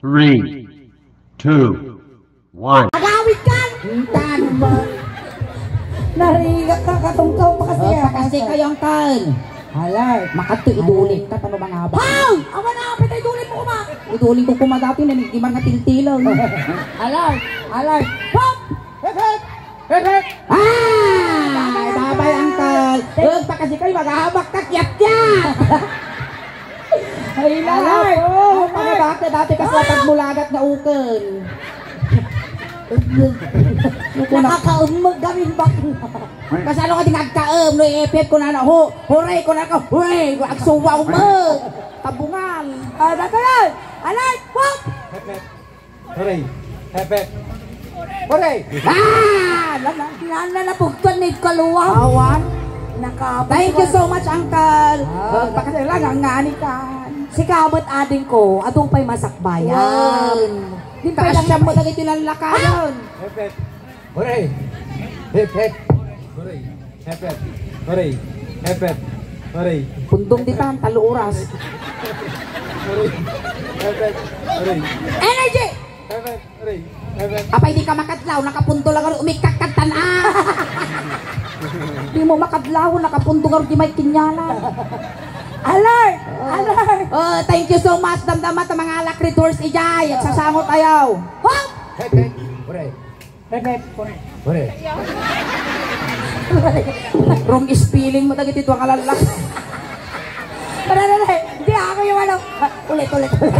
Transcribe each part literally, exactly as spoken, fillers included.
Three, two, one. Agawid ka! Intan mo. Narigat ka, katungkaw pa kasi. Oh, pakasikayo, Uncle. Alay. Makadto, iduling ka, tano mangabak? Hoy! Awan na, apay tayo iduling mo kuma. Iduling ko kuma dati, nanigiman nga tiltilaw. Alay! Alay! Hop! Hep, hep! Hep, hep! Ah! Babay, Uncle. Ug pakasikayo, maghahabak ka, kiyat-kiyat. Ay, Alay! Alay! Oh, mga bata, dati kas lapag mulagat nga ukon. Nakakaumag kami bakla. Kasano ka di nagkaem, no, ipip ko na, no, ho, hooray ko na ka, hooray, agsuwaw mo. Tabungan. Ah, dati yan. Alay! Wag! Hep, hep. Hooray. Hep, hep. Hooray. Ah! Nana, nana, napugton ni kalua. Awan. Nakabot Thank you ko. so much, Uncle. Ah, Pagpakasal lang ang ngani ka. Si Kabot ading ko, adu pay masakbayan. Wow. Di pa lang Kaasya mo pa- dagiti lalakayon. Hep, hep. Hooray. Hep, hep. Hooray. Hep, hep. Hooray. Hep, hep. Hooray. Pundong ditan, talo oras. Hooray. Hep, hep. Hooray. Energy! Hep, hep. Hooray. Hep, hep. Apay di ka makadlaw, nakapunto lang umikkat-kattan, ah! Di mo makadlaw, nakapunto nga di may kinyana. Alert! Oh. Alert! Oh, thank you so much, damdama ta mga alakritors, ijay. At sasangot ayaw. Hop! Hep, hep. Hooray. Hep, hep. Hooray. Hooray. Wrong spelling mo dagiti dua nga lallak. Para na lang. Hindi ako yung ano. Ah, ulit, ulit, ulit.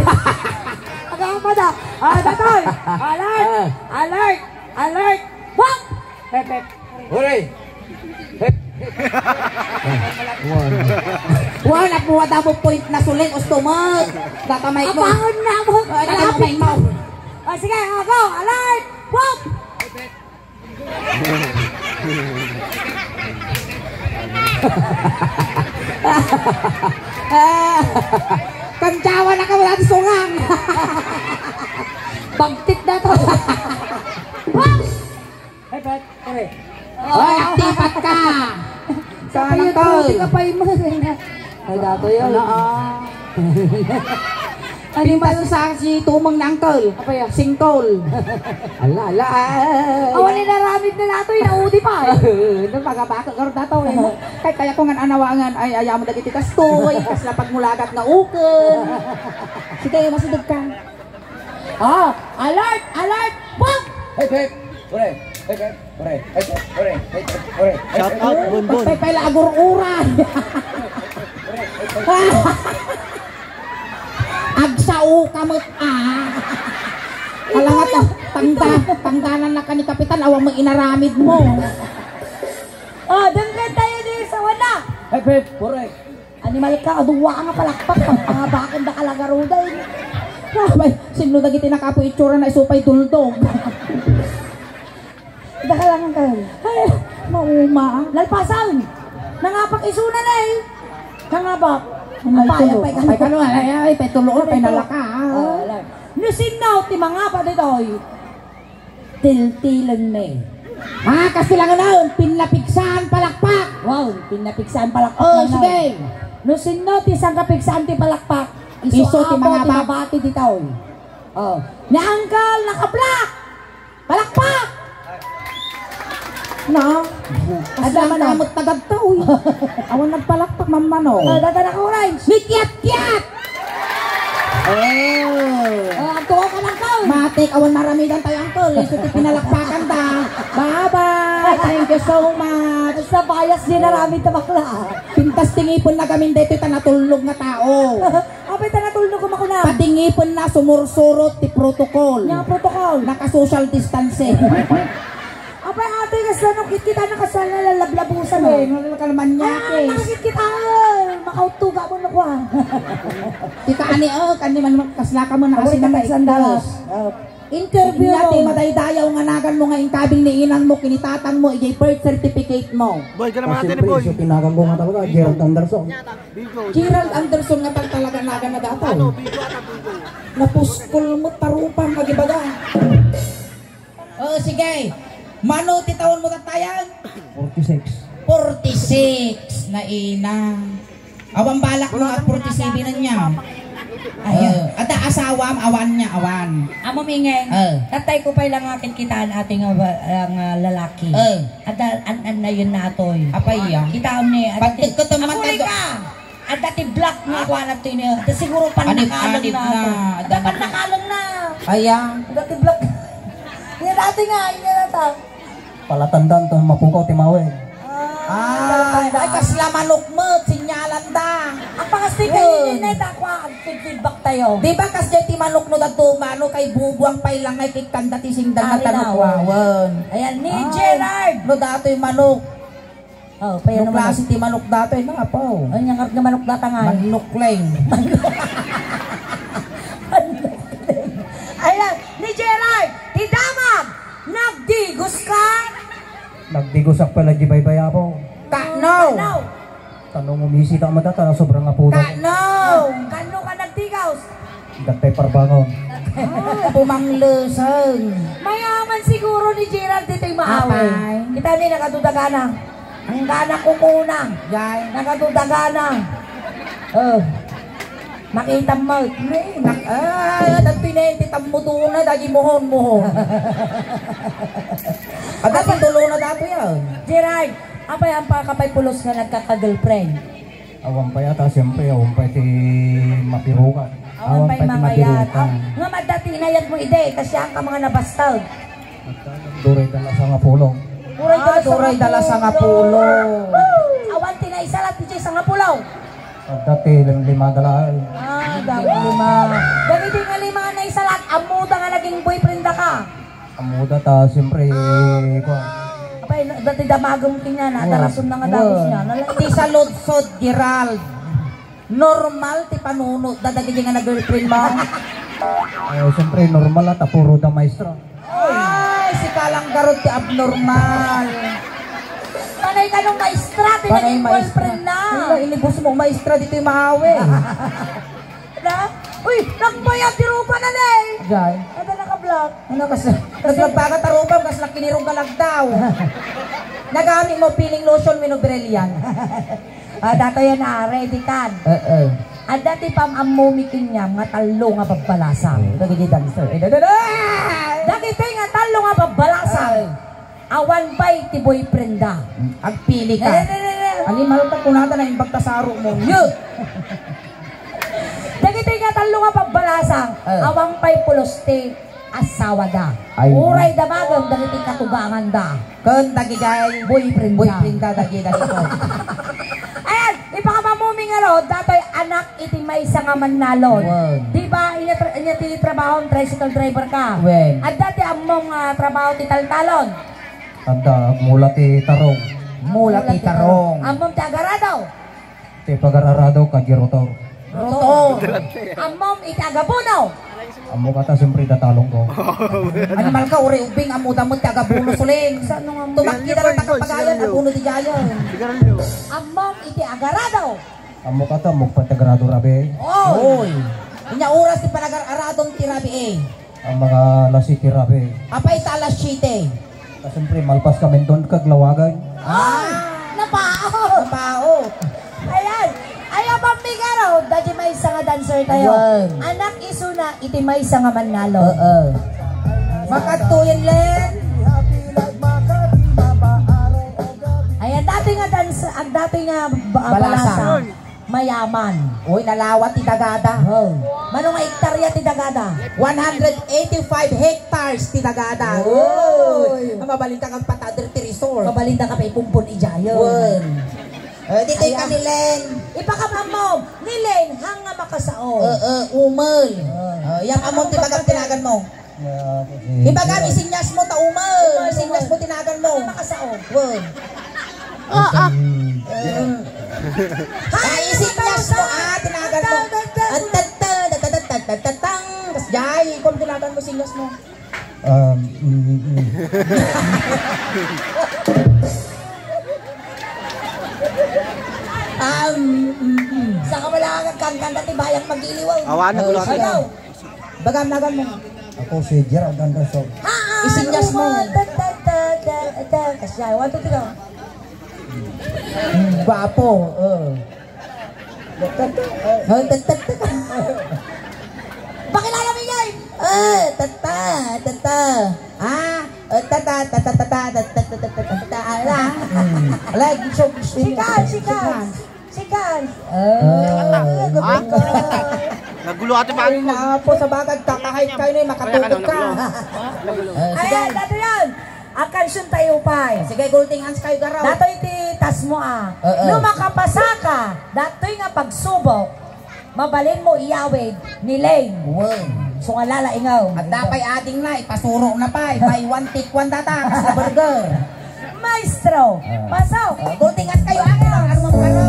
Aga pa da. Ah, datoy. Alert! Ah. Alert! Alert! Wag! Hep, hep. Hooray! Hep, hep. One. One, at mo, wala mo point na suling, ustumag. Datamay ko. Apaon na mo. Ah, datamay mo. Oh, sige, oh, go. Alert! Wag! Kantawa na ka, wala ti sungang. Bagtit na to. Hep, hep, hooray. Hoy, agtipat ka. Saan ang tol? Puti ka pa, Imas. Ay, dato yun. Ano, ah? Pintas sa si tumong na, Uncle. Apa ya? Singkol. Ala, ala, ay. Awan ni naramid na nato, inaudi pa, eh. Ano, pagabaka, garo dato, eh. Kay kaya ko nga anawangan, ay, ayaw mo dagiti kastoy, kasla pagmulagat nga ukon. Sige, masudog ka. Ah, alert! Alert! Pop! Hep, hep! Hooray! Hep, hep! Hooray! Hep, hep! Hooray! Hep, hep! Hooray! Hep, hep! Shout out, Bonbon. Pagpay pay la agur-uran. Agsao ka met, ah. Alangat, ah, tangda-, tangdanan na ka ni Kapitan, awan mo inaramid mo. Oh, denggen tayo di sa wala. Hep, hep! Hooray! Animal ka, aduwa nga palakpak, pagpangabakan da kalagaruda, eh. Abay, sinno dagiti nakapo itsura na isu pay duldog. Daka lang ang kayo. Ay, mauma. Lalpasan! Nangapak isuna na, eh. Nangabak. Ay, ay, ay, ay, kano, ay, ay, ay, pay tulo, pay nalaka, ah. Oh, alay. No sinno ti mangapa ditoy? Tiltilenmi. Ah, kastilanganan, pinnapigsaan palakpak. Wow, pinnapigsaan palakpak. Oh, lang, sige. No sinno ti sangkapigsaan ti palakpak? Isu Isu ti ti mangabak. Mabati ditaw. Oh, ni Uncle naka-black. Palakpak! Na? Adda man amot tagad ta, uy. Awan nagpalakpak, mamano. Oh, dada na ka orange. Ni Kiat-Kiat! Oh. Oh, agtuo ka lang, Uncle. Matik, awan maramidan tayo, Uncle. Isu ti pinalakpakan ta. Bye-bye. Thank you so much. Sa bias din naramid ta bakla. Pintas ti ngipon na gamin dito ta natulog nga tao. Apay ta natulog ko makuna. Pati ngipon na sumursurot ti protocol. Nga protocol. Naka-social distancing. Apay atoy, kasla no kitkita na kasla na lalablabusan, eh. Nalalakalman niya, ah, nakakit kita, eh. Makauttuga mo na kwa. Kita ani, oh, kani man, kasla ka mo na. Abay, kasi naman kay sandalas. Sandalas. Oh. Interview. Inya ti mo. Madaydayaw nga nagan mo nga inkabing ni inang mo, kini tatang mo, ijay birth certificate mo. Boy, ka naman. Ah, natin, siyempre, boy. Isu ti nagan ko nga tawag, ah, Gerald Anderson. Gerald Anderson nga pagtalaga-laga na dataw. Ano, bigo ata, bigo. Napuskol mo, tarupang, magibaga. Oh, sige. Mano ti taon mo tatayan? Forty-six. Forty-six na ina. Awan balak mo at forty-seven na niya. Ayan. Eh, adda asawam, awan niya, awan. Amo mingen, Eh. tatay ko pay lang nga kitkitaan ato nga ba-, nga lalaki. Eh. Adda an-, an-, na yun na atoy. Apay, iya. Kitaon ni, adda ti, Pagtagkot naman aguli ka. Adda ti black nga kuwan ato yun. Adda siguro Anip-anip pannakalong na na. ato. Adda Adda pannakalong na. Ayan. Adda ti black. Yan dati nga, yan na ta. Palatandan to mapukaw ti maweng. Ah, ay, kasla manok met, sinyalan da. Ang pangastig kayo Oo. yun, eh, dakwa, ang feedback tayo. Di ba, kas jay ti manok no dadto, mano kay bubuang pay lang ay kikkanda ti singdan nga Ari na, tanok oh. wawan. Ayan, ni Ah, Gerard. No datoy manok. Oh, payan No naman. klase ti manok datoy, no, apo. Ay, nga nga manok datangay. Manok lang. Manok lang. Ayan, ni Gerard, ti damag, nagdigos ka? Nagdigosak pala di baybay, apo. Kano? Kano? Kano mo misita mo ta, ta, sobrang apo na. Kano? Kano ka nagdigos? Dagtay parbangon. Ah, pumanglusong. Mayaman siguro ni Gerald dito'y maawi. Apay. Kita ni nakadudagana. Ang gana ko kuna. Jay. Nakadudagana. Oh. Makita mo. Nak-, ah, nagpinay, ti tammo to na, dagi mohon, mohon. At ang tulo na dato yan. Gerald, apay ang pakapay pulos nga nagkaka-girlfriend? Awan pay ata, siyempre, awan pay ti mapirukan. Awan pay ti mangayat. Aw, nga madda ti inayat mo, ide, kasi ang ka mga nabastag. Duray dala sangapulo. Duray Ah, dala duray dala sangapulo. Woo! Awan ti naisalat, ti sangapulo. Adda ti lim-, lima dala. Ah, damo lima. Dagiti nga lima nga naisalat, ammo da nga naging boyfriend da ka. Ammo da ta, siyempre, kuwan. Apay, na, dati damagem kanya, nadarason na nga Kuwan. dagos niya. Nala- Ti saludsod, Gerald. Normal ti panunot da dagiti nga nag-girlfriend mo. Eh, siyempre, normal at puro da maestra. Ay, si Kalang Garod ti abnormal. Panay ka nung maestra, Panay pinaging maestra. girlfriend na. Wala, inibus mo, maestra, dito'y maawi. Na? Uy, nagbayad ti rupa na, Nay! Jay. Ada naka-block. Ano kasi? Naglabagat a rupa, kas nakinirong galagdaw. Nagamit mo peeling lotion, mino brilliant. Ah, dato yan, ah, ready kan. Oo. Adda ti pam-ammo mi kaniam nga tallo nga babbalasang. Dagiti dancer. Eh, da, da, da! Dagiti nga tallo nga babbalasang. Ay. Awan pay ti boyfriend da. Agpili ka. Eh, eh, eh, eh. Animal ka, kunada na imbag ta saro mo. Yo! Dagiti nga tallo nga babbalasang, Eh. awan pay pulos ti asawa da. Ay. Uray damagem dagiti katugangan da. Ken dagiti Boyfriend da. boyfriend da, dagiti da. Ayan, ipakapamuming aro, datoy anak iti maysa nga mannalon. Wen. Di ba, inya tra-, inya ti trabaho, tricycle driver ka? Wen. Adda ti ammom nga trabaho ti taltalon? Adda, mula ti tarong. Mula ti tarong. Ammom ti agarado? Ti pagararado, kadya rotor. Rotor. Ammom iti agabuno? Ammo kata, siyempre, datalong ko. Animal ka, uri ubing, ammo damot ti agabuno, suling. Saan nga mo? Tumakki da lang takapagayan, abuno di gayan. Ammom iti agarado? Ammo kata, mugpatagrado rabi. Oy! Inya oras ti panagar-aradom ti rabi, eh. Ang mga alas siyete rabi. Apay ta alas siyete? Ta, siyempre, malpas kami doon kag lawagan. Ah! Napao! Napao! Ayan! Ay, abang migaro, dati maysa nga dancer tayo. Ayan. Anak isuna, iti maysa nga mannalo. Oo. Makadtuyan, Len! Ayan, dati nga dancer, ang dati nga ba-, Balasa. balasa. Mayaman. Uy, nalawa ti dagada. Oh. Mano nga hektarya ti dagada? One hundred eighty-five hectares ti dagada. Uy. Uy. Mabalin ka kang patader ti resort. Mabalin ka pa ipumpon ijayo. Wen. Eh, di tayo Ayan. kami, Len. Ipakapamom. Ni Len, hang nga makasao. Eh, eh, umel. Oh. Eh, yan, amon ti bagam tinagan mo. Ibaga, isinyas mo, ta umel. Isinyas mo, tinagan mo. Ano makasao? Wow. Ah, ah. Mm. Ay, isinyas mo, ah, tinagan mo. At tata, tatatatatatatang. Kas jay, kung tinagan mo, isinyas mo. Um, mm, mm. Um, mm, mm. Saka wala kang kanta, ti bayang mag-iliwaw. Awan, Oh, wala. sige. Ikaw. Bagam nagan mo. Ako si Gerald Anderson. Isinyas mo. Kasya, one, two, three, go. Gwapo, oh. Oh, tagtag, tag. Eh, tata, tata. Ah, eh, tata, tata, tata, tata, tata, tata, ala. Mm. Ala, gusto, gusto mo. Sikan, sikan. Sikan. Sikan. Ah. Ah, gabi ka. Nagulo ata ba? Ay, napo, sa bagay, kakahit kayo na, makatulog ka. Nagulo. Eh, sige. Ayan, ato yan. Ang kansyon tayo, pay. Sige, golden hands kayo, garaw. Datoy ti tasmo, ah. Oo. No makapasa ka, datoy nga pagsubok, mabalin mo iyawid ni Lane. Wow. So nga lalaingaw. At dapay ading na, ipasuro na pa, buy one, take one data, sa burger. Maestro, pasok. Oh, golden hands kayo, ah, ano mo, ano?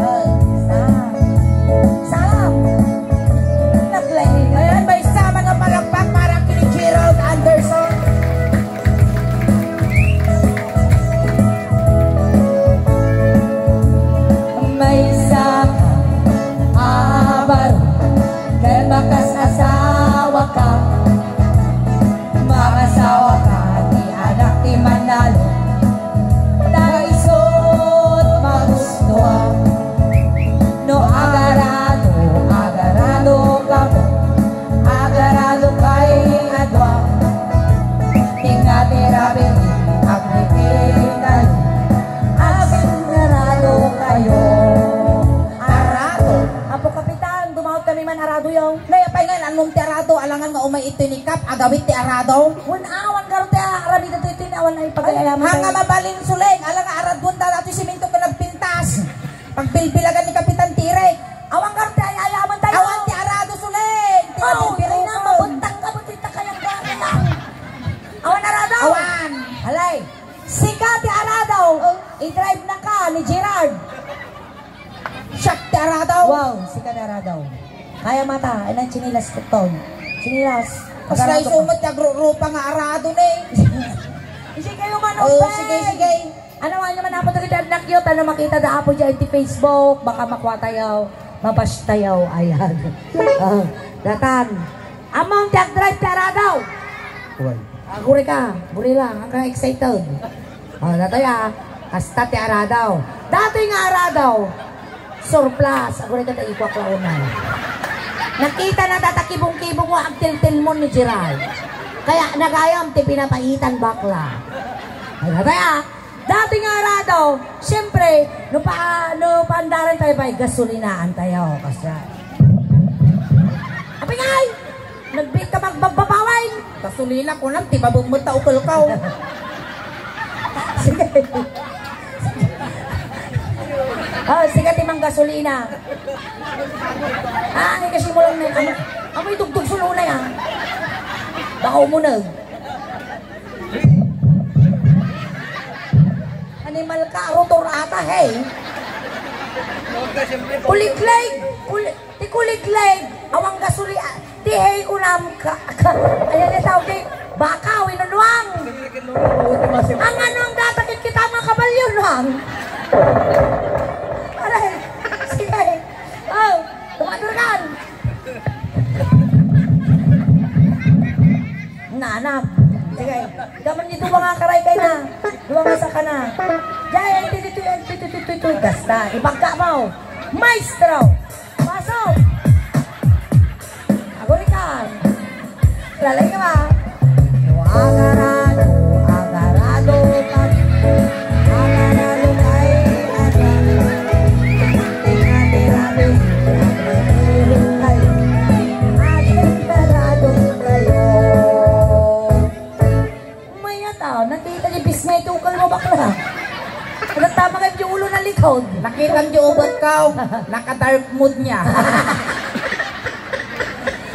Oh. Sa-, sarap. Naglaingaw. Ayan, may sama nga palakpak para kay Gerald Anderson. Maysa ka a baro, ket makasasawa ka. Makasawa ka, ti anak ti manalo. Ta isut' magustuam. No agarado, agarado kamo. Agarado kay adua. Tinga ti rabili, agbibigay. Agarado kayo. Arado. Apo Kapitan, dumaot kami man arado yaw. Nay, apay nga, anong ti arado? Alangan nga umay ito ni Kap, agawid ti arado. Wen, awan garo ti aramid ito, ito ni awan ay pagayaman. Hanga mabalin suling, alangan aradon da, dati simento ka nagpintas. Pagbilbilagan ni Kapitan Tirek. Awan garo ti ayayaman tayo. Awan ti arado suling. Ti Oh, abibiro ay na, ko. Mabuntang ka, buti ta kayang gana lang. Awan arado. Awan. Alay. Sika ti arado. Oh. I-drive na ka ni Gerard. Siak ti arado. Wow, sika ti arado. Kaya mata, ay nang chinilas ko ton. Chinilas. Mas Agarado ka. Naisumat ti agrurupa nga arado ni. Sige kayo man, Oh, open. Sige, sige. Ano, ano man apo dagiti anak yo, tano makita da apo dyan ti Facebook, baka makuha tayo, mabash tayo, ayan. Ah, datan. Among ti agdrive ti arado. Uy. Aguri ka, gurila, ang ka excited. Oh, datoy ah, hasta ti aradaw. Datoy nga aradaw, surplus, aguri ka ta ikuak la unay. Nakita na data kibong-kibong mo agtiltilmon ni Jiray. Kaya nagayam ti pinapaitan bakla. Ay, datoy ah, datoy nga aradaw, siyempre, no pa, no paandaran tayo pa, gasolinaan tayo, kasi. Apingay! Nagbiit ka magbabbabawen. Gasolina, kunam, ti babem met ta ukelkaw. Sige. Oh, sige, ti manggasolina. Ah, ay, kasi mo lang na, ano, amoy tugtog sulunay, ah. Baka umuneg. Animal ka, rotor ata, hey. Kuliglig, kuli-, ti kuliglig, awan gasuli-, ah, ti hey kunam ka, ka, ayan yung tawag di, baka, winunwang. Ang ano ang data kit kita mga kabalyo, nuang? Aray, sige. Oh, tumaturkan. Nanap. Sige. Gaman ni duwa nga karay kay na. Duwa nga saka na. Jay, ay, tu, tu, tu, tu, tu, tu, tu, tu, basta. Ibagka mo. Maestro. Pasok. Agurikan. Lalay ka ba? Agarado, agarado, pag-, agarado kay, agarado. Tingnan ni Rabi. Agarado kay. Agarado kayo. Mayat, ah, nakita ni Bismay ti ukal mo, bakla. Nagtama ka yung ulo na likod. Nakita niyo ubat ka, oh. Naka-dark mood niya.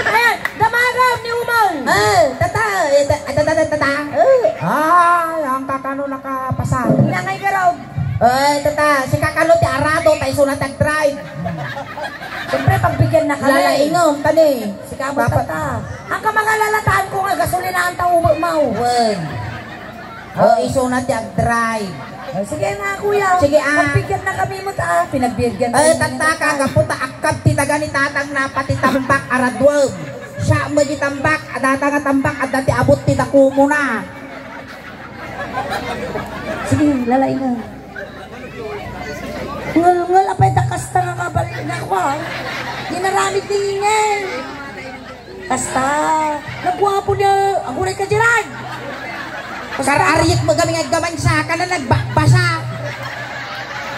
Ayan, damagam ni Umol. Eh, tata, eh, ta-, tata, tata, tata. Eh. Ay, ang kakano nakapasa. Inangay ka raw. Eh, tata, si kakano ti arado, tayo suna tag-drive. Siyempre, pagbigyan na kami. Lalaingom, tani. Sika mo, Dapat tata. Ang kamangalalataan ko nga, gasolinahan ta ubo, mau. Wen. Oh, iso na ti agdrive. Oh, sige na, kuya. Sige, ah. Pagbigyan na kami mo, ta. Pinagbigyan Ay, kami mo, tata, ta. Kagapu ta akkab ti daga ni tatang na pati tambak, aradwem. Siya mo di tambak, adata nga tambak, adda ti abot ti dakumo na. Sige, lalay na. Ngul-ngul, apay da kasta nga kabal-, naku, ah. Ginaramid ni ingay. Kasta, naguapo niya, aguray ka, Gerard. Kasta. Kar-aryek mo kami nga aggaman sa ka na nagbakbasa.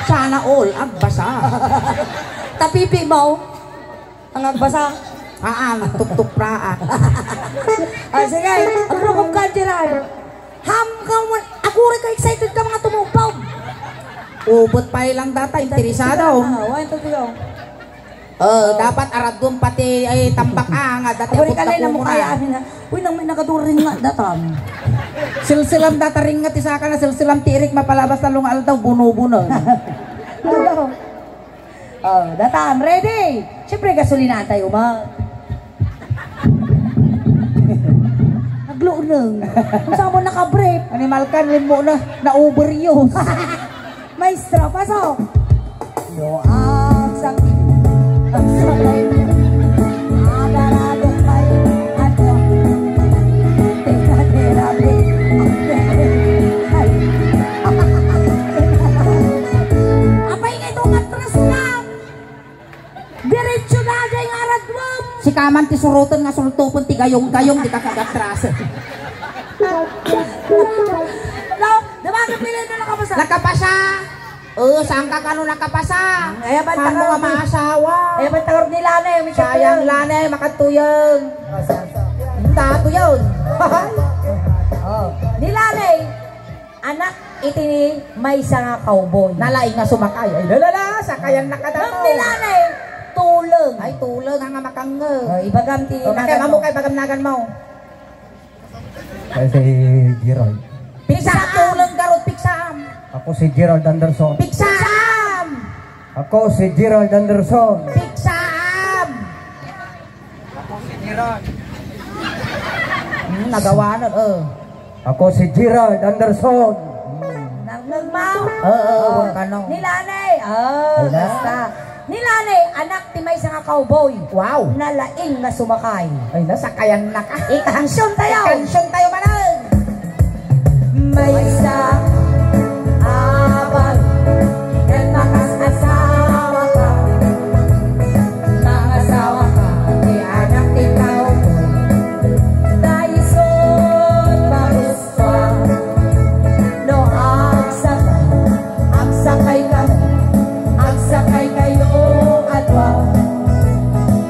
Sana all, agbasa. Tapipi mo, ang agbasa. Aa, nagtuptupraak. Ah, sige, ang rukom ka, Gerard. Ham ka mo, aguray ka, excited ka, mga tumupog. Ubot pa lang data, interesado. Ah, one, two, three, oh. Oh, dapat aradon pati ay tambak, ah, nga dati. Aguray ka, abot na lay, na mo kumura. Kaya amin, ha? Uy, nang may nakaduring nga, datam. Silsilam data ring nga ti saka na, silsilam ti irik mapalabas talo nga aldaw, buno-buno. Ano? Oh, datam, ready? Siyempre, gasolina tayo, ma. Nagluneng. Kung saan mo nakabrief? Animal ka, limbo na, na-overuse. Maestro, pasok! No, ang sak-, ang sakay, agarado pa'y, ano, teka, teka, teka. Ay. Apay nga ito, matras na! Diretso na, jay nga aradwam! Sika man ti suroten nga sultopen ti gayong-gayong, di ka kagatrasen. No, di ba, napili na nakapasa? Nakapasa! Oo, saan ka kano nakapasa? Ay, abang. Saan mo nga takar ni-, maasawa? Ay, abang takar ni Lani, may sayang, kapatid. Lani, makatuyeng. Oh, sa-, sa-, Tato yun. Oh, ni Lani, anak iti ni maysa nga cowboy. Nalaing nga sumakay. Ay, lalala, sakayan na ka daw. Ngem ni Lani, tuleng. Ay, tuleng, nga makangngeg. Oh, ibagam ti. Oh, nagan mo. Kay bagam nagan mo. Kay si Gerald. Pigsam! Tuleng garud, pigsam! Ako si Gerald Anderson. Pigsam! Ako si Gerald Anderson. Pigsam! Ako si Gerald. Hmm, nagawa na, oh. Ako si Gerald Anderson. Nang nagmao? Oo, oo, kano. Ni Lani. Oh, basta. Ni Lani, anak ti maysa nga cowboy. Wow. Nalaing nga sumakay. Ay, nasakayan na ka. Ikansyon tayo. Ikansyon tayo, manang. Maysa a baro, ket makasasawa ka. Mangasawa ka, ti anak ti cowboy. Dayson, bagus, No agsakay, agsakay kami, agsakay kayo a dua.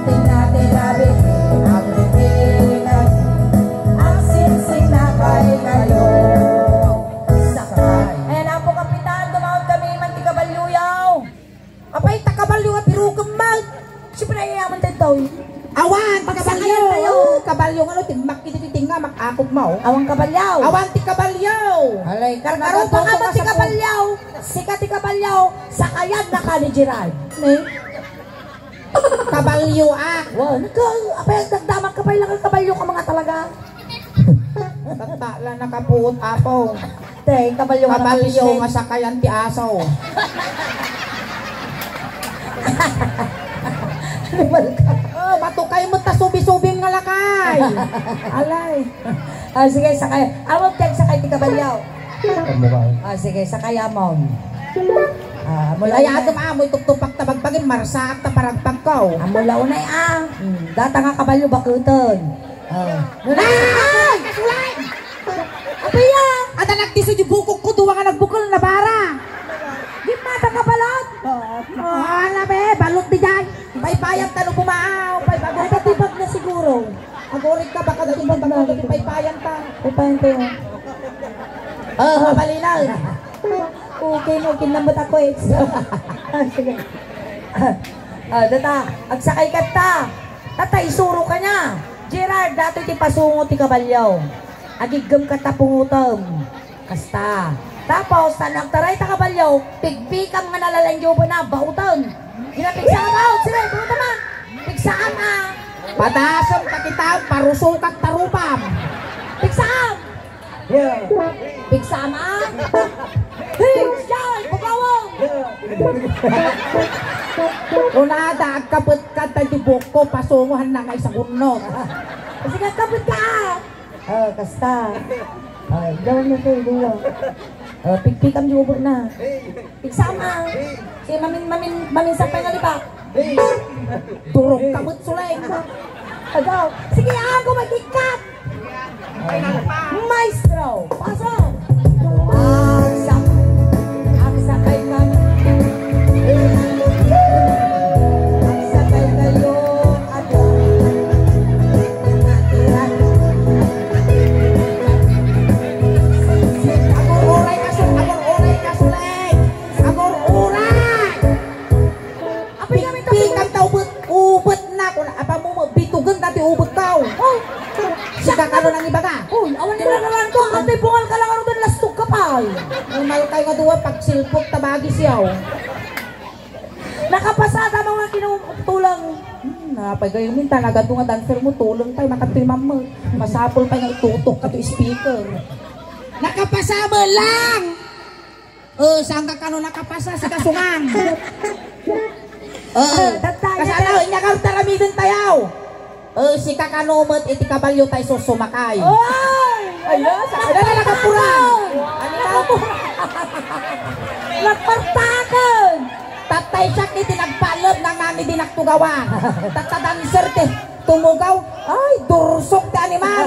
Tingna ti rabi, agrigigan, agsingsing na kay kayo. Sakay. Ayan na po, Kapitan, dumaon kami man ti kabalyo yaw. Apay, ta kabalyo nga pirukemmak. Siyempre, ayaman tayo, tawi. Awan ti kabalyo. Pagsakayan tayo. Oo, kabalyo nga no, timmak iti titinga, makakupmaw. Awan kabalyo. Awan ti kabalyo. Alay, kargaro pa ka man ti kabalyo. Sika ti kabalyo, sakayan na ka ni Gerard. Eh? Kabalyo, ah. Wa, nagka-, apay, nagdamag ka pa, ilang kabalyo ka mga talaga. Tata la nakapuot, apo. Te, kabalyo nga nakapislit. Kabalyo nga sakayan ti aso. Animal ka. Oh, matukay mo ta subi-subing nga lakay. Alay. Ah, sige, sakay. Amo, Ted, sakay ti kabalyo. Kamu ka. Ah, sige, sakay, amon. Ah, mula ay, una. Ato, amo, ituptupak ta bagbagen, marsaak ta paragpagkaw. Ah, mula unay, ah. Hmm, data nga kabalyo, bakuten. Oh. Ay! Kasulay! Apiya! Ada nagtiso di bukog ko, duwa nga nagbukel na bara. Di mata ka balot? Oo. Oh, ala be, balot di jay. Paypayan ta no bumaaw, paypayan. Ay, patibag na siguro. Agurit ka, baka dati patibag na, dati paypayan ta. Paypayan ta yun. Oh, mabalinaw. Okay, no, kinambot ako, eh. Ah, sige. Ah, data, agsakay ka ta. Tata, isuro ka niya. Gerard, datoy ti pasungo ti kabalyo. Agiggem ka ta pungutem. Kasta. Tapos, ta no agtaray ta kabalyo, pigpikam nga nalalangyuben na, bauten. Dina pigsaam, ah, sila, pungutem, ah. Pigsaam, ah. Padasem ka kita, parusukak tarupam. Pigsaam. Yeah. Pigsama? Hey, Jai, pagawang! Yeah. Unada, agkapet ka, tayo buko, pasunguhan na nga isagunno. Sige, agkapet ka! Ah, kasta. Ah, gawin mo ito, hindi mo. Ah, pigpikam di ubo na. Pigsama. Si mamin, mamin, mamin sa pangalibak. Durog ka met, Suleng. Ikaw. Sige, ako mag-ikat. Maestro, pasok. Agsak-, agsakay ka. Agsakay kayo. Ado. Agur-uray ka, Sul-, agur-uray ka, Suleng. Agur-uray. Apay kami ta Pikpikan ta ubet, ubet na. Kuna, apa mo, bitugen ta ti ubet ka, oh. Oh. Sika kano nang ibaga? Uy, awan ni naralan ko. Antay bungal ka lang, ano, dan lastog ka pa, eh. Normal kayo nga duwa, pagsilpok, tabagi siya, oh. Nakapasada mo nga kinutulang. Hmm, napay kayo, minta, nagadu nga dancer mo, tulang tayo, makatoy mamma. Masapol pa nga itutok ka to speaker. Nakapasa mo lang! Oh, saan ka kano nakapasa? Sika sungang. Oh, ah, tattaya kasano, tayo. Inya ka taramiden tayo. Oh, sika kano met iti kabalyo tayo susumakay. Oy! Ayun, sa Ano na nakapuran? Ano na? Nagpartakan! Tattay siya iti nagpaleb nang nani di nagtugawan. Tatta dancer ti tumugaw. Ay, dursok ti animal.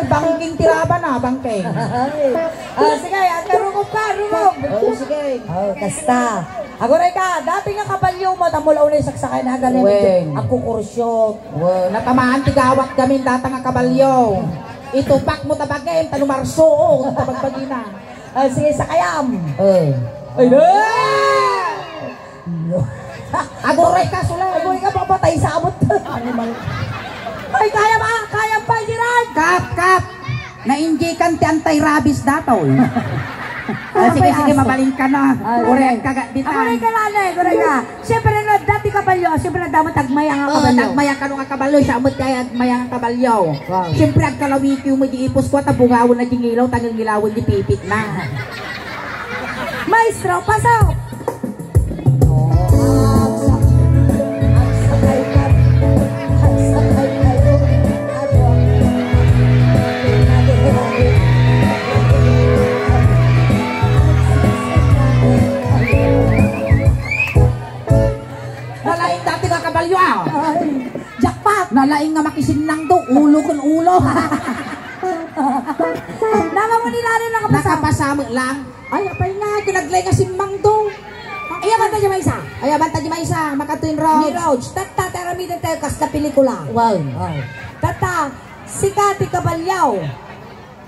Bangking ti raba na, bangking. Ay. Ah, sige, agkarungog ka, rungog. Oh, sige. Oh, kasta. Aguray ka, dati nga kabalyo mo, tamula unay saksakay na agane, Wen. Agkukursyot. Wen, natamaan ti gawat gamin data nga kabalyo. Itupak mo tabagem, tano marsuot, tabagbagina. Ah, sige, sakayam. Eh. Ay, na! Aguray ka, Sulay. Aguray ka, papatay sa abot. Animal. Ay, kaya ba? Kaya ba, Gerard? Cut, cut. Nainjekan ti anti-rabies datoy. Ah, sige, sige, mabalin ka na. Ah, uray sige. Ka ga-, di Ako na tan. Yung kalala, eh, uray ka. Siyempre, no, dati kabalyo, siyempre, dapat agmaya nga Oh, kabalyo. Agmaya ka no nga kabalyo, siya amot kaya agmaya nga kabalyo. Wow. Siyempre, agkalawikiw mo di ipos ko, at abungawan na di ngilaw, tangil ngilawan di pipit na. Maestro, pasok! Nalaing dati nga kabalyo, ah. Ay, jackpot! Nalaing nga makisinnang do, ulo kun ulo. Nakamunilanan na kapasa. Nakapasa mo lang. Ay, apay nga, kinaglay nga simmang do. Ay, abanta di maysa. Ay, abanta di maysa, makatuin Rog. Ni Rog, tatta, taramiden tayo, kas na pelikula. Wow. Wow. Tatta, sika ti kabalyaw.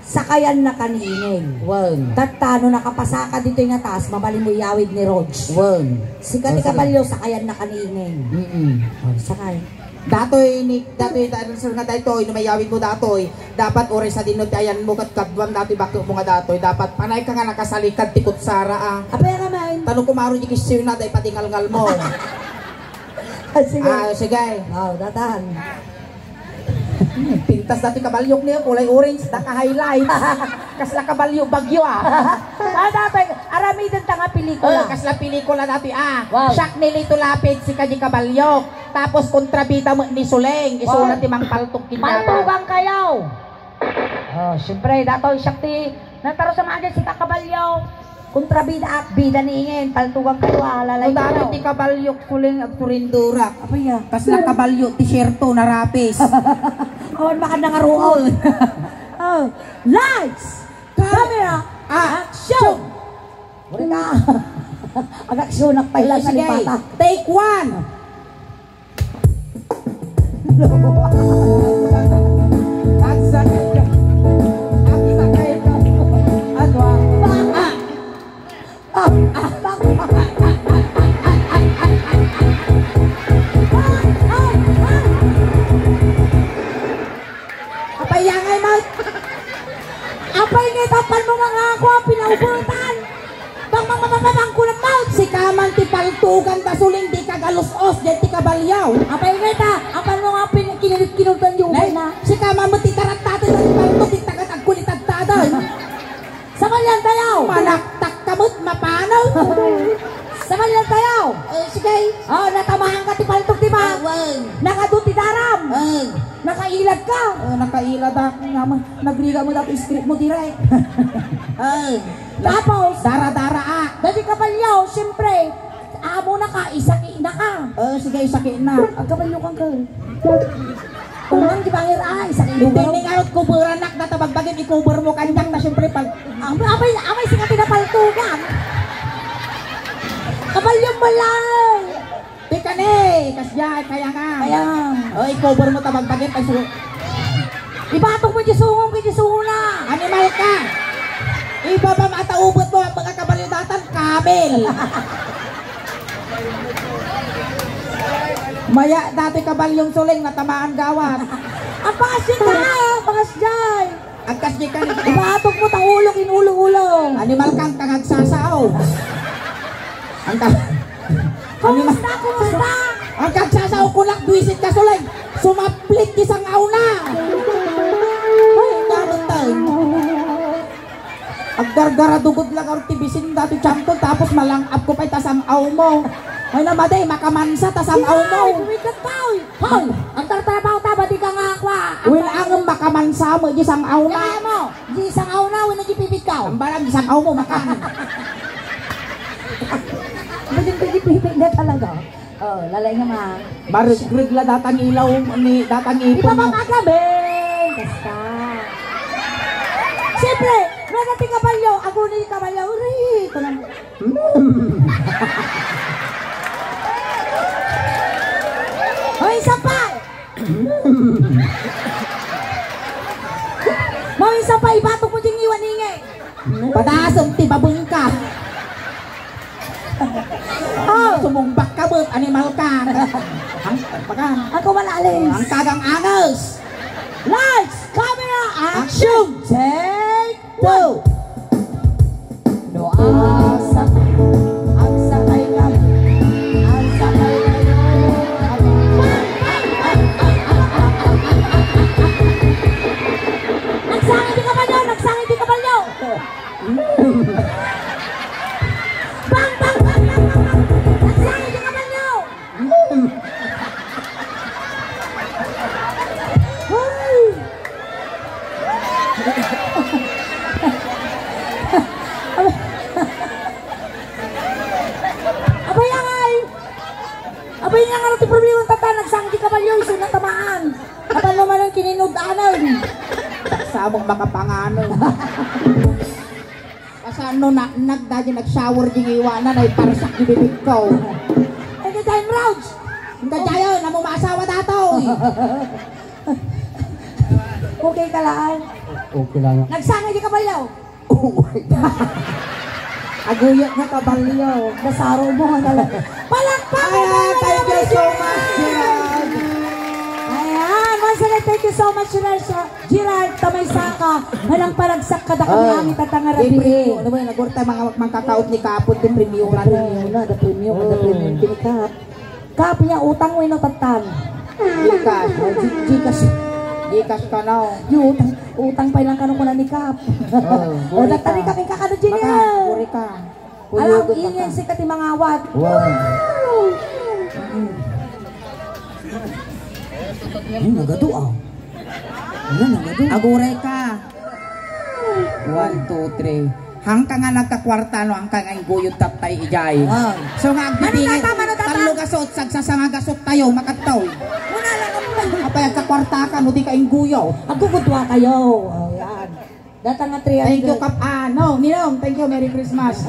Sakayan na ka ni Ingeng. Wen. Tatta, no nakapasaka ditoy nga taas, mabalin mo iyawid ni Rog. Wen. Sika ti Oh, sige. Kabalyo, sakayan na ka ni Ingeng. Mm-mm. Oh, sakay. Datoy ni, datoy, datoy, sir nga daytoy, no mayawid mo datoy, dapat oray sa dinno ti ayan mo, kat kaduam datoy bakit mo nga datoy, dapat panay ka nga nakasalikad ti kutsara, ah. Apay ka man? Tano kumaro di kisyo na, day patingalngal mo. Ah, sige. Ah, sige. Wow, datan. Pintas dati kabalyok niya, kulay orange, naka-highlight. Kasla kabalyo, bagyo, ah. Ah, dati, aramiden ta nga pelikula. Oh, kasla pelikula dati, ah. Wow. Siak ni Lito Lapid, sika di kabalyok. Tapos kontrabida mo ni Suleng, isuna Wow. Ti mangpaltok kin Paltugan kayo. Oh, siyempre, datoy siak ti, nataro sa mga sika kabalyo. Kontrabida at bida ni Ingen, paltugan kayo, ah, lalay No, dami kayo. Ti kabalyo, Suleng, agsurindurak. Apa ya? Kasla kabalyo, ti siyerto, narapis. Awan makadang aruon. Oh. Lights! Camera! Action! Wala na. Ag-aksyonak pa ilan Sige. Nalipata. Take one! Agsakay ka. Agsakay ka. Ano ah? Ah! Ah! Apay yangay mo? Apay nga itapan mo nga ako ang pinaubutan? Bang mamamamamangkulan mo? Sika man ti paltugan ta Suleng di ka galus-os, diay ti kabalyaw. Apay ngeta, apan mo nga pin-, kinilit-kinutan yung Nay, na. Sika man ti tarattati na ti paltug, di tagat agkulitadtadan. Sa malyan tayaw. Manaktak ka mo't mapanaw. Sa malyan tayaw. Eh, sige. Oh, natamahan ka ti paltug, di ba? Awan. Nakadu ti daram. Ay. Nakailad ka. Oh, nakailad ako naman. Nagriga mo dati script mo, direk. Ay. Tapos, dara-dara, ah. Dati kabalyaw, siyempre, amo na ka, isa ki-, Naka. Oh, sige, isakit na. Agkabalyo kang ka. Unang di bangir ay, sakit. Hindi, mo. Ni nga, coveran nak na tabagbagin, i-cover mo kanyak na, syempre, pag Amay, amay, amay, sika pinapaltugan. Kabalyo mo lang. Tika ni, kasya, kaya nga. Kaya. Oh, i-cover mo tabagbagin, ay, su- Ibatok mo di sungong, di sungong na. Animal ka. Ibaba mataubot mo ang mga kabalyo datan, kamel. Maya, dati kabalyong suling, natamaan gawat. Ang pangas yun na, ang pangas dyan. Agkas di ka, ibatok mo ta ulo, inulo-ulo. Animal kang kang agsasao. Ang ka, animal. Kumusta? Kumusta? Ang kagsasao ko lang, buwisit ka suling. Sumaplit di sang auna. Ay, dapat tayo. Aggargara dugod lang ang tibisin dati tiyan ko, tapos malang-ap ko pa itasang aw mo. Ay na, madi, makamansa tasang aw mo. Ay, bumigat ka, oy. Hoy, ang tartrabaho ta, badi ka nga, kwa. Well, ang makamansa mo, di sang aw na. Kaya mo, di sang aw na, wala di pipit ka. Ang balang di sang aw mo, makan. Badi ka di pipit na talaga. Oh, lalay nga ma. Marigrig la datang ilaw ni datang ipon mo. Ipapamagabi! Basta. Siyempre, may nating kabalyo, aguni kabalyo, uri, ko lang. Mm. O, isa pa! Mm. Mo, isa pa, ibatok mo ding iwan ingi. Padasem ti babengka. Oh. Sumumbak ka, bet, animal ka. Ang, baga. Ako malalis. Ang kagang anges. Lights, camera, action! Take two. No, ang sa-, ang sakay ka, ang sakay kayo. Nagsangit di kabalyo, nagsangit di kabalyo. Bang, bang, bang, bang, bang, bang. Nagsangit di kabalyo. Ay. Abay, ay! Abay, nga nga ti problema tata, nagsangit ti kabalyo, isu natamaan. Apano man ang kininud-anan? Sabong makapanganon. Kasano na, nagdagi nag-shower di ngiwanan ay parsak di bibig ko. Ay, di time, Raj! Hindi tayo, namo maasawa datoy! Okay ka lang? Okay lang. Nagsangit di kabalyo? Aguyat nga kabalyo. Nasaro mo nga talaga. Palakpakan. Ayan, thank you so much, Gerald. Ayan, once again, thank you so much, Gerald. Sa Gerald, tamay saka, manang paragsak kada kami. Ah, ami tatanga di rabii. Premyo. Ano ba yun? Nagurta mga mangkakaot ni Kapon, di premyo na. Premyo na, da premyo, da premyo. Kap, nia utang wenno tattan? Gcash. Oh, G-, Gcash. Gcash ka na, oh. Yu, utang, utang pay lang kano kuna ni Kap. Oh, o, guri ka. Tattan ni Kap, ing kakano, Junior? Baka, guri ka. Alam, kunyugot ingin ka. Sika ti mangawat. Wow. Ay, nagadu, ah. Ay, nagadu. Aguray ka. One, two, three. Hangka nga nagkakwarta, no, hangka nga ingguyod tattay ijay. Ah. So nga, agdidingit, mano tata, mano tata? Tallo gasot, sagsasanga gasot tayo, makadtaw. Muna lang ang apay, agkakwarta ka, no, di ka ingguyod. Agkukudwa kayo. Oh, yan. Data nga three hundred. Thank you, Kap-, ah, no, Ninong, thank you, Merry Christmas.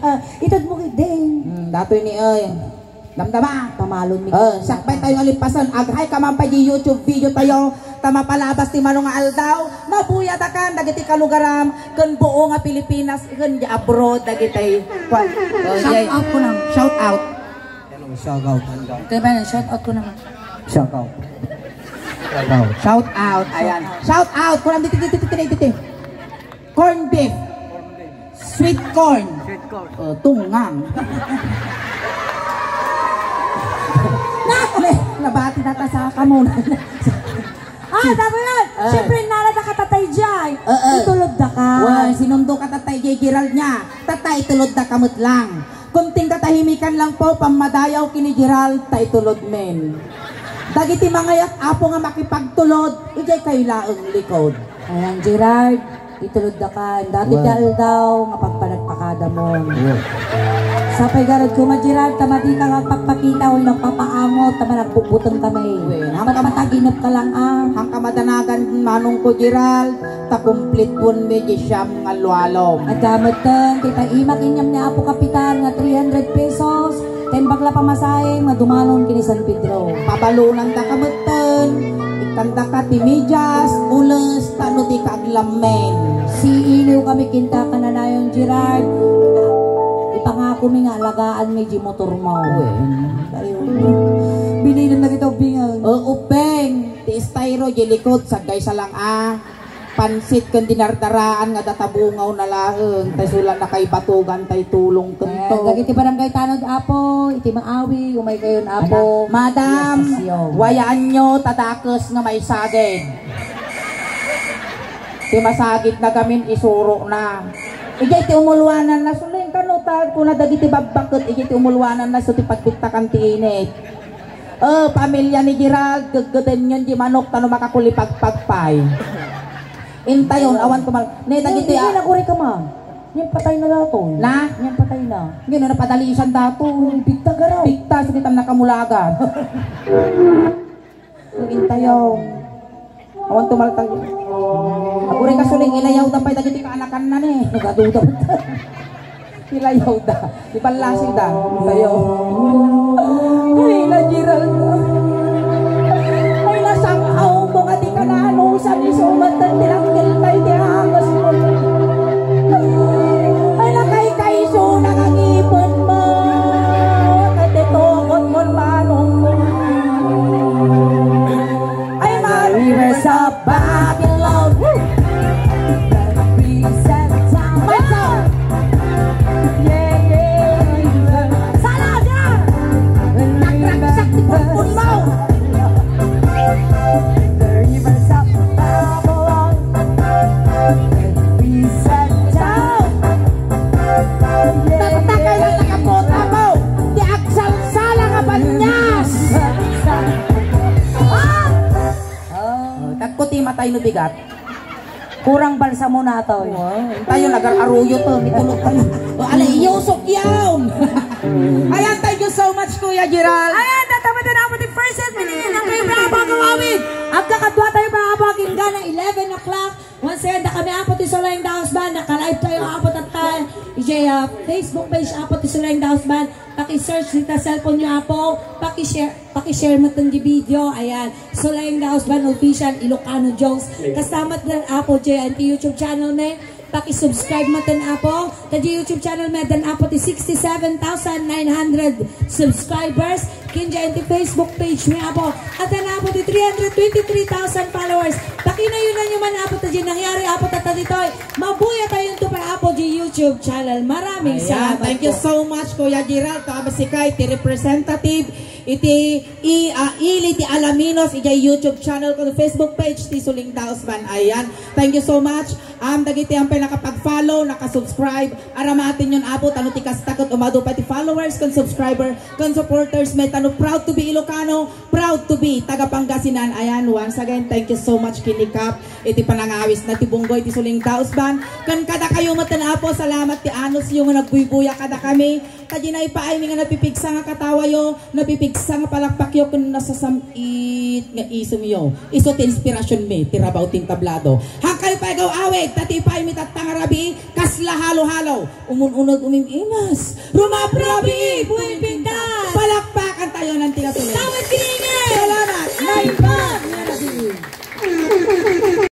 Ah, itad mo, din. Hmm, datoy ni, ay. Damdama. Pamalon mi. Oh, sakbay tayo nga lipasan. Aghay ka man pay di YouTube video tayo. Ta mapalabas ti mano nga aldaw. Mabuyatakan dagiti kalugaram ken buo nga Pilipinas ken di abroad dagiti. Kwa-, oh, shout out ko lang. Shout out. Hello, shout out. Kaya ba, shout out ko naman. Shout out. Shout out. Shout out. Ayan. Shout out. Kurang dito, dito, dito, dito, dito. Corn beef. Sweet corn. Sweet corn. Oh, tungang. Na, nabati na ta sa kamunan. Ah, sabi yan. Ah. Siyempre, nalada ka tatay Jai. Ah, ah. Itulod da ka. Wan, sinundo ka tatay Jai Gerald niya. Tatay, itulod da ka met lang. Kunting katahimikan lang po, pammadayaw kini Gerald, ta itulod men. Dagiti mangayat, Apo, nga makipagtulod, ijay kayo laeng likod. Ayan, Gerald. Itulod da ka, dati ti aldaw nga pagpanagpakada mo. Wow. Sapay garud koma, Gerald, ta madika nga agpakpakita wenno agpapaangot, ta managbugbuteng kami. Wen, hangka ma- Patpaginup ka lang, ah. Hangka madanagan manong ko, Gerald, ta kumplituenmi diay siam nga alualom. Adda metten ti paimak inyam ni Apo Kapitan nga three hundred pesos, ta imbag la pamasahem nga dumanon ken ni San Pedro. Pabalonandaka metten, ikkandaka ti medias, ules, tapno dika aglammen. Siiliw kami kenka, kananayon, Gerald. Ipangakomi nga alagaanmi diay motormo. Wen. Ayun. Binilin na kita, Ubing, ah. O, Ubing, ti styro diay likod, saggaysa lang, ah. Pansit ken dinardaraan nga adda ta bungawna laeng, ta isu la nakaibatugan tay tulong kento. Eh, dagiti barangay tanod, Apo, iti Maawi, umay kayon, Apo. Madam, wayaanyo ta dakes nga maisagid. Ti masagidna gamin, isurona. Idiay ti umuluananna, Suling, kano ta, kuna dagiti babbaket, idiay ti umuluananna, isu ti pagbittakan ti init. O, pamilia ni Gerald, geggedenyon diay manok, ta no makakulipagpag pay. Intayon, awan tumal-, ne, dagiti, ah, naguri ka, ma. Yan patay na dato. Na? Yan patay na. Yan, napadalisan dato. Bigta garaw. Bigta, sa kitang nakamulagan. Intayaw. Awan tumaltang. Aguri ka, Suling, ilayawda pay dagiti kaanakanna ne. Nagaduda. Ilayawda. Ipallasigda. Intayaw. Ay, na, Gerald. Ay, nasang-aw ko nga di ka naanusan, isu met ti nangkel tay ti anges mo. Ay, nakaykaysuna nga ngipen mo. Ket ti tukod mo, manong mo. Ay, ma- Rivers of Babylon. Woo! Represent town. Let's go! Yeah, yeah. Salaga! Nagragsak ti pulpul mo. The rivers of Babylon. Represent town. Tatakay na nakapota mo. Ti agsalsala nga banyas. Ah! Oh, tagko ti matay no bigat. Kurang balsamo na to, eh. Wow, tayo nagar-aruyo to, mitulog tayo. O, ala, iyusok yaon. Ayan, thank you so much, Kuya Gerald. Ayan, tatama na po the first set, pinili ng kayo, bravo, kawawid. Agkakadwa tayo, bravo, hanggang eleven o'clock. Once again, da kami, Apo, ti Sulayang Daos Band. Naka-live tayo, Apo, tattay. Ijay, ah, Facebook page, Apo, ti Sulayang Daos Band. Paki-search dita cellphone nyo, Apo. Paki-share, paki-share mo itong video. Ayan. Sulayang Daos Band Official, Ilocano Jones. Kastamat ng Apo J N T YouTube channel, me. Paki-subscribe mo itong Apo. Ta di YouTube channel, me, dan Apo ti sixty-seven thousand nine hundred subscribers. Ken J N T Facebook page, me, Apo. At dan Apo ti three hundred twenty-three thousand followers. Pakinayon nyo man, Apo, ta di nangyari, Apo, ta ditoy. Mabuya tayo ito para, Apo, di YouTube channel. Maraming Ayan, salamat thank you po. So much, Kuya Gerald. Tua, basta kay ti representative iti i-, ah, ili ti Alaminos, ijay YouTube channel ken Facebook page ti Suling Daos Band. Ayan. Thank you so much. Um, dagiti ampay nakapag-follow, nakasubscribe, aramaten yon, Apo, tano ti kasta ket umadu pay ti followers ken subscriber ken supporters, me, tano proud to be Ilocano, proud to be taga Pangasinan. Ayan, once again, thank you so much, Kinikap, iti panangawis na ti bunggo iti Suling Daos Band. Ken kadakayo metten, Apo, salamat ti anusyo nga nagbuybuya kadakami. Ta di naipaaymi nga napipigsa nga katawayo, napipigsa nga palakpakyo, ken nasasam-it nga isumyo. Isu ti inspirasionmi, ti rabaw ti entablado. Hangkayo pay gaw awit, ta ti ipaaymi tatta nga rabii, kasla halo-halo. Umun-uneg umim-imas. Rumaprabii, buhay pintas. Palakpakan tayo ng tigas ulit. Tawid kini